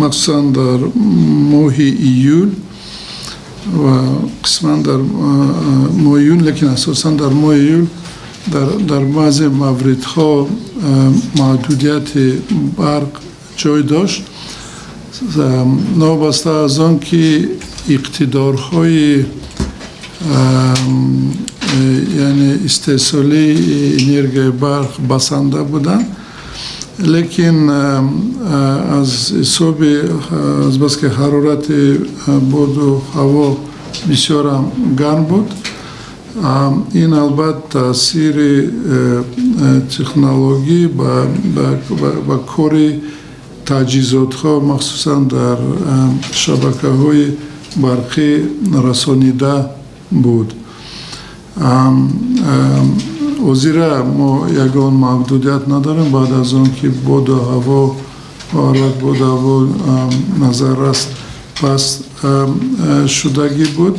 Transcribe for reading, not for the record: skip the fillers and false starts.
Махсусан дар моҳи июл ва қисман дар моҳи июн, лекин асосан дар моҳи июл дар баъзе мавридҳо маҳдудияти барқ ҷой дошт. Новобаста аз он ки иқтидорҳои, яъне истеҳсолии энергияи барқ басанда буданд, лекин аз ҳисоби азбаски ҳарорати боду ҳаво бисёрам гарм буд, ин албатта таъсири технологӣ ба кори таҷҳизотҳо, махсусан дар шабакаҳои барқӣ расонида буд. Ҳозира мо ягон маҳдудият надорем. Баъд аз он ки боду ҳаво, ҳарорат боду ҳаво назаррас паст шудагӣ буд.